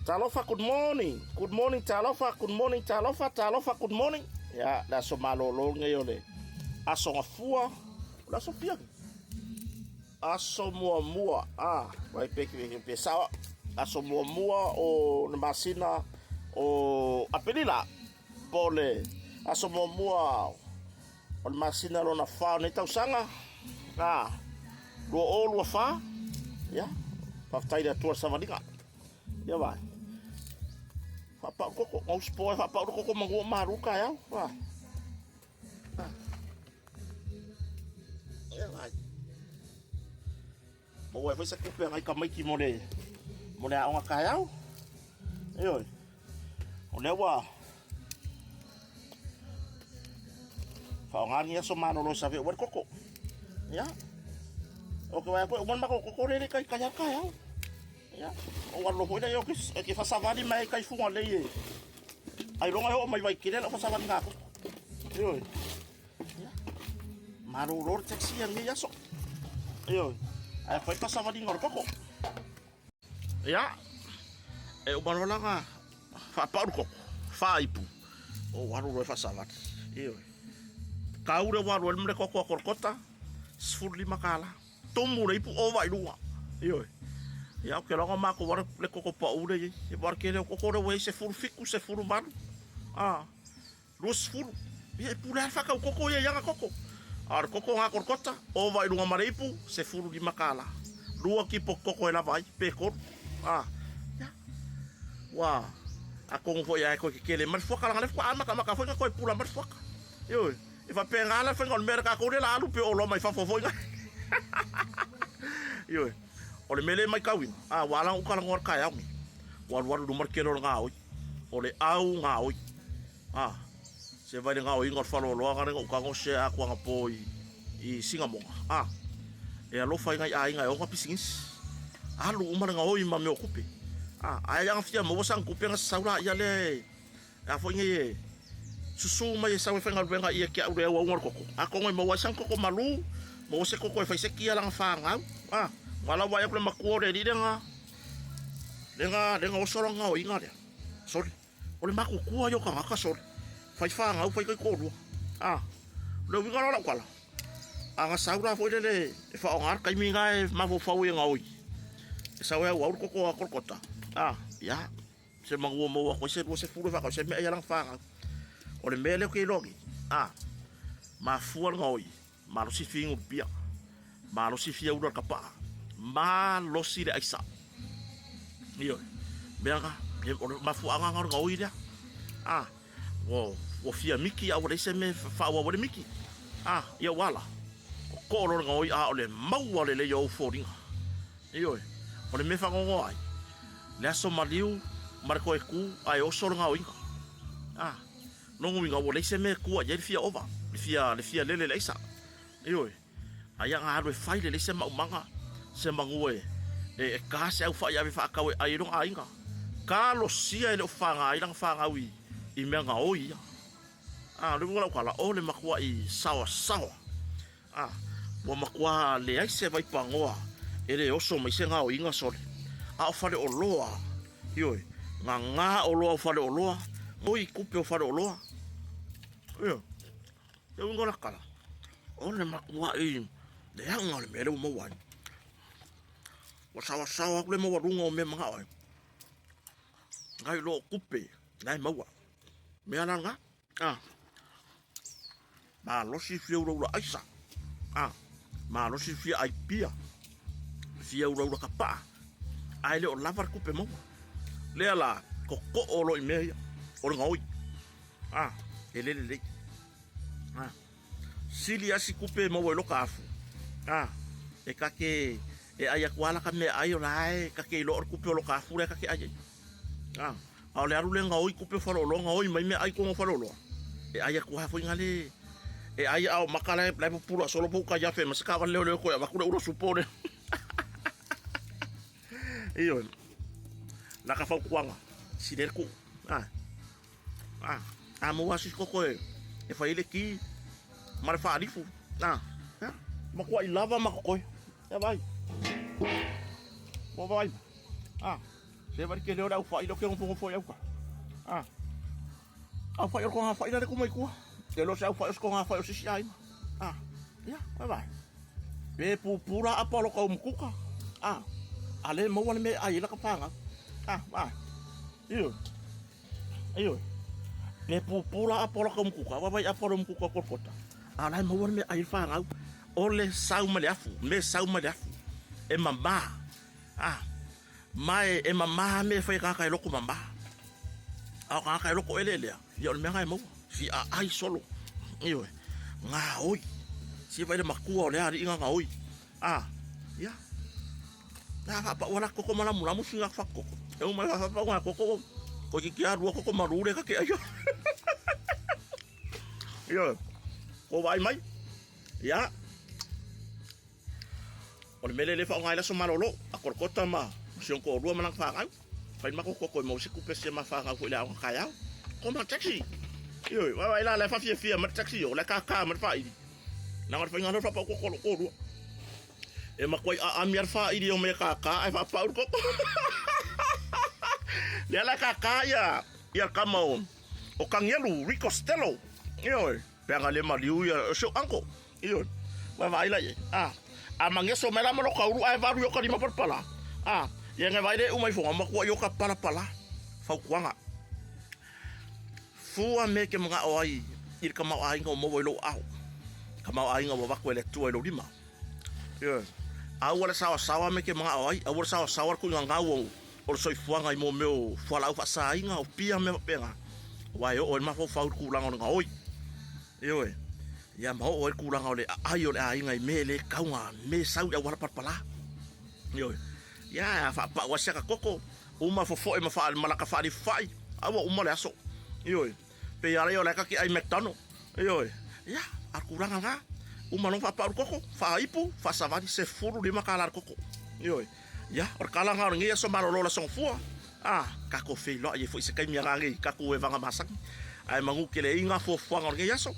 Talofa good morning, good morning talofa, good morning talofa, talofa good morning. Ia, le aso malolo lenei o le aso gafua, o le aso fia? Aso muamua, ah, vai pe pe pe sao. Aso muamua o le masina o Aperila, po o le aso muamua o le masina lona fa o nei tausaga, ah, 2024, ia, faafetai i le Atua i le savaliga. Ia vai. Faapau koko, gausi po e faapau le koko manu o malu taeao. Ah. Ah. Ia vai. Maua ai foi se tupe a nai tamaiti mo le mo le aoga taeao. Ioe. O lea ua faaaoga lenei aso malolo e save ua le koko. Ia. O ke vaai atu e uma le matou koko lea e le taitai lava le taeao. Ia. Ou alu loa foi lea e te faasavali mai ai tai Fugalei e ailoga e oo mai Vaitele lau faasavaliga koko. Ioe. Ia. Malolo le taxi i lenei aso. Ioe. Ae fai faasavaliga o le koko. Ia, e uma loa la faapau le koko, faaipu, ou alu loa e faasavali. Ioe. Tau le ua alu ai le koko a Kolokota, $15. Tumu le ipu ova i luga. Ioe. Ia, ou te iloa na matou lava le koko pau lea e i ai. Aua o le tele o koko lea ua i ai 17, 18. A. 20. Ia e pule lava le faatau koko ia i ana koko. A o le koko na Kolokota, ova i luga ma le ipu, $15. Lua kipo koko e lava ai, pe tolu. A, ia. Ua, atonu foi a e toe tetele mai le fuaka, leaga o lea faatoa amatamata foi ona toe pula mai le fuaka. Ioe, e faapena la le faiga o le mea lea tatou lea o le a alu pei o oloa mai fafo foi na. Ioe, o le mea lea e matauina, a, ua ala ona ou talanoa i le taeao lenei, ua alualu i luma le tele o le gaoi. O le au gaoi. A, se vai le gaoiga o le faleoloa na lea na ou tago share atu anapo i, i Sinamoga. A, e alofa i nai aiga e ona pisinisi. Alu uma le gaoi ma mea o tupe. A, ae ana fia maua sana tupe ona sasau laia lea e, a foi nei e susu mai e sau e faigaluega ia te au le auauga o le koko. Atonu e maua ai sana koko malu, maua se koko e fai se kia lana fanau. A, ua lau vaai atu le matua o le alii lena, lena, lena oso lana gaoiga lea. Sole. O le matutua ia o tagata sole. Fai fanau, fai taitoalua. A, o le uiga la o lau tala, a na sau la foi lele e faaaoga le taimi lena e mafaufau ai e gaoi, e sau e auau le koko a Kolokota. A, ia, se manu ua maua atu ai se 20 e faatau ai se meaai a lana fanau. O le mea lea ou te iloa nei, a, mafua le gaoi. Malosi figu le pia. Malosi fia ula le kapaa. Malosi le aisa. Ioe. Mea na, o le mafuaaga na o le gaoi lea. A, ua, ua fia miki a ua leai se mea e faaauau ai le miki. A, ia ua ala. Koko loa le gaoi a o le maua lelei o ou foliga. Ioe. O le mea e faanoanoa ai, le aso maliu ma le toe tu ae oso le gaoiga. A. Lona uiga ua leai se mea e tua i ai le fia ova, le fia, le fia lele i le aisa. Ioe. Aia na alu e fai lelei se maumaga, se manu e, e, e ka se aufai e ave faatau e ai ai lona aiga. Talosia e le o faga ai lana fanau i, i mea gaoi ia. A, o le uiga o lau tala, o le matuai saoasaoa. A, ua matua leai se vaipanoa e le oso mai se gaoiga sole. A o faleoloa, ioe, gagā oloa o faleoloa, oi tupe o faleoloa. Ioe, le uiga o la tala, o le matuai leaga o le mea lea ua maua ai. Ua saoasaoa atu le maualuga o mea e manao ai. Nai lo o tupe, la e maua. Mea la lena. A. Malosi fia ulaula aisa. A. Malosi fia ai pia. Fia ulaula kapaa. Ae le o lava le tupe maua. Lea la, kokoo loa i mea ia. O le gaoi. A. E le lelei. A. Sili lava si tupe e maua i loka afu. A. E ta te, e ai atu lava laka meaai o la e ta te iloa o le tupe o loka afu lea ta te ai ai. A, a o le alu lea gaoi tupe o faleoloa, gaoi mai meaai i totonu o faleoloa, e ai atu lava foi gale, e ai a o maka la e, la e pupula solo po o uka iafe ma se taavale leoleo toe avatu le ula supo lea. Ioe. Na ka fautuaga, sili ai le tuu. A, a, a maua lava se isi koko e, e fai ai le ti ma le faalifu. A, ia, matuai lava ma totoe. Ia vaai. Ua vaai. A. Se vaai le tele o le aufai lea ou te nofonofo ai auta. A. Aufai o le togafai la le tu mai tua. E le o se aufai o se togafai o se isi aiga. A. Ia, vaai. Pe pupu la apa o lo tau mukuka. A. A le maua le mea e ai ai laka fanau. A, vaai. Ioe. Ioe. Pe pupu la apa o laka mukuka. Vaai apa o le mukuka o Kolkota. A o la e maua le mea e ai ai le fanau. O le sau mai le afu, me sau mai le afu. E mamā. A. Ma e mamā mea e fai e tagata e loko mamā. A o tagata e loko eleelea, ia o le mea na e maua. Si aai solo. Ioe. Gaoi. Si vaai le matua o le alii na gaoi. A. Ia. Na faapau ala koko ma lamulamu sina fakoko. E uma e faapau ngā koko. Ko ki kia rua koko maru le kake aio. Ioe. Ko vai mai. Ia. O le mea lea e le faaaoga ai le aso malolo, a Kolokota ma si ona toalua ma lana fanau, fai le matou koko e maua se tupe a si a ma fanau foi i le aoga taeao. Koma taxi! Ioe, vaavaai la, la e faafiafia mai le taxi o, la e kākā mai le faaili. Leaga o le faiga lea o le faapau koko a lou toalua. E matuai aami lava le faaili e omai e kākā ae faapau le koko. Lea la e kākā ia, ia le tama o, o Kanielu, Rick Costello. Ioe, pe ana le maliu ia, o si ou uncle. Ioe. Vaavaai la i ai. A, a mageso mai la ma lota ulu ae valu i oka lima palapala. A, ia ngai vaai le uma ifoga, matua i oka palapala. Fautuaga. Fua me ke manao ai i le tamaoaiga o maua i lou aao. Tamaoaiga ua avatu e le Atua i lou lima. Ioe. Aua le saoasaoa me ke manao ai, aua le saoasaoa le tuiga gau o o le soifuaga i mo mea o fualaau faasaina, o pia ma mea faapena. Aua e oo ai le mafaufau i le tulaga o le gaoi. Ioe. Ia ma oo ai le tulaga o le aai o le aiga i mea e le tatau ona mea e sau i auala palapala. Ioe. Ia a faapau lava si ata koko, uma fofoe ma faa ma lata faalifufai, a ua uma le aso. Ioe. Pei lava ia o la e ta te ai McDonald. Ioe. Ia, a o le tulaga lena. Uma loa ona faapau le koko, faaipu, faasavali, $15 le koko. Ioe. Ia, o le tala lena o lenei aso malolo o le Aso Gafua. A, tatou feiloai ai foi i se taimi a nanei, tatou evaga masani. Ae manu tele ai ngā fuafuaga o lenei aso.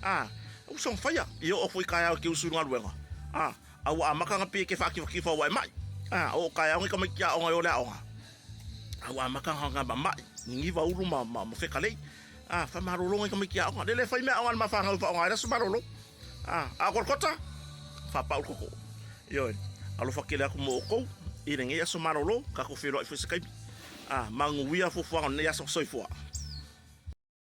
A, uso na whaia, i oo foi taeao e te usu i galuega. A, a ua amata na pei e te whaatiwhatiwha ua e mai. A, oo taeao nei tamaiti aoga e o le aoga. A ua amata na mama'i, niniva ulu ma, ma, ma fekalei. A, whamalolo nei tamaiti aoga. Lele whai mea aoga le mawhangau whaonga ai le aso malolo. A, a Kolkota, whapau koko. Ioe, alofa tele atu mo outou i lenei aso malolo, tatou feiloai foi se taimi. A, manuia fuafuaga o lenei aso. Soifua.